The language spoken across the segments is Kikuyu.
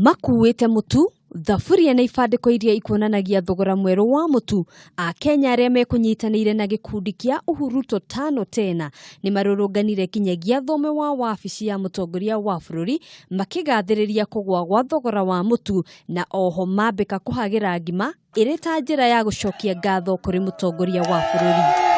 Makuĩte mũtu, thaburia na ibandĩko iria ikuonanagia thogora mwerũ wa mũtu, Akenya arĩa mekũnyitanĩire na gĩkundi kĩa Uhuruto Tano Tena nĩ marũrũnganire kinyagia thome wa wabici ya mũtongoria wa bũrũri makĩgathĩrĩria kũgũa gwa thogora wa mũtu na oho mambĩka kũhagĩra ngima ĩrĩ ta njĩra ya gũcokia ngatho kũrĩ mũtongoria wa bũrũri.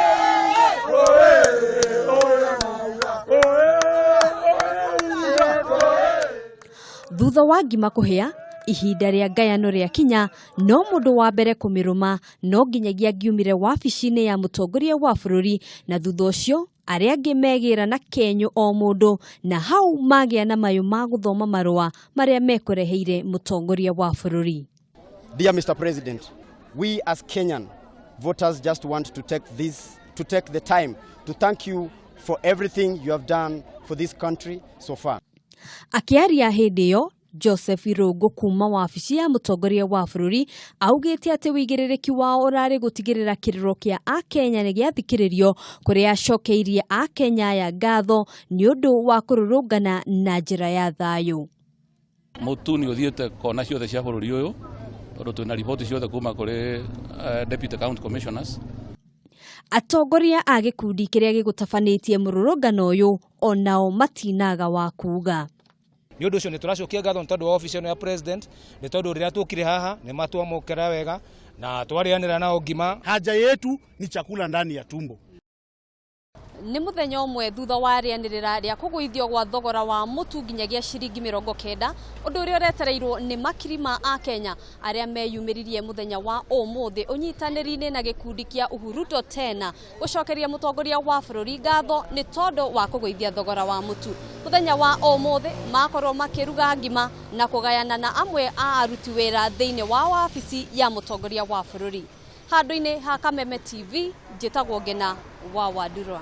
Thutha wa ngima kũhĩa, ihinda rĩa ngayano rĩakinya, no mũndũ wa mbere kũmĩrũma no nginyagia angiumire wabici-inĩ ya mũtongoria wa bũrũri na thutha ũcio arĩa angĩ megĩra na kenyũ o mũndũ na hau magĩa na mayũ ma gũthoma marũa marĩa mekũreheire mũtongoria wa bũrũri. Dear Mr. President, we as Kenyan voters just want to take this to take the time to thank you for everything you have done for this country so far. Akĩaria hĩndĩ ĩyo, Joseph Irũngũ kuma wabici ya mũtongoria wa bũrũri augĩte atĩ wĩigĩrĩrĩki wao ũrarĩ gũtigĩrĩra kĩrĩro kĩa Akenya nĩ gĩathikĩrĩrio kũrĩa acokeirie Akenya aya ngatho nĩ ũndũ wa kũrũrũngana na njĩra ya thayũ. Mũtu nĩ ũthiĩte kona ciothe cia bũrũri ũyũ tondũ twĩna riboti ciothe kuma kũrĩ deputy county commissioners. Atongoria a gĩkundi kĩrĩa gĩgũtabanĩtie mũrũrũngano ũyũ onao matinaga wa kuga. Nĩ ũndũ ũcio nĩ tũracokia ngatho nĩ tondũ wa obici ĩno ya president, nĩ tondũ rĩrĩa tũkire haha nĩ matwamũkĩra wega na twarĩanĩra nao ngima. Haja yetu ni chakula ndani ya tumbo. Nĩ mũthenya ũmwe thutha wa rĩanĩrĩra rĩa kũgũithio gwa thogora wa mũtu nginyagia ciringi 90, ũndũ ũrĩa ũretereirwo nĩ makiri ma Akenya arĩa meyumĩririe mũthenya wa ũmũthĩ ũnyitanĩri-inĩ na gĩkundi kĩa Uhuruto Tena gũcokeria mũtongoria wa bũrũri ngatho nĩ tondũ wa kũgũithia thogora wa mũtu. Mũthenya wa ũmũthĩ makorwo makĩruga ngima na kũgayana na amwe a aruti wĩra thĩinĩ wa wabici ya mũtongoria wa bũrũri. Handũ-inĩ ha Kameme TV, njĩtagwo Ngena wa Wandurwa.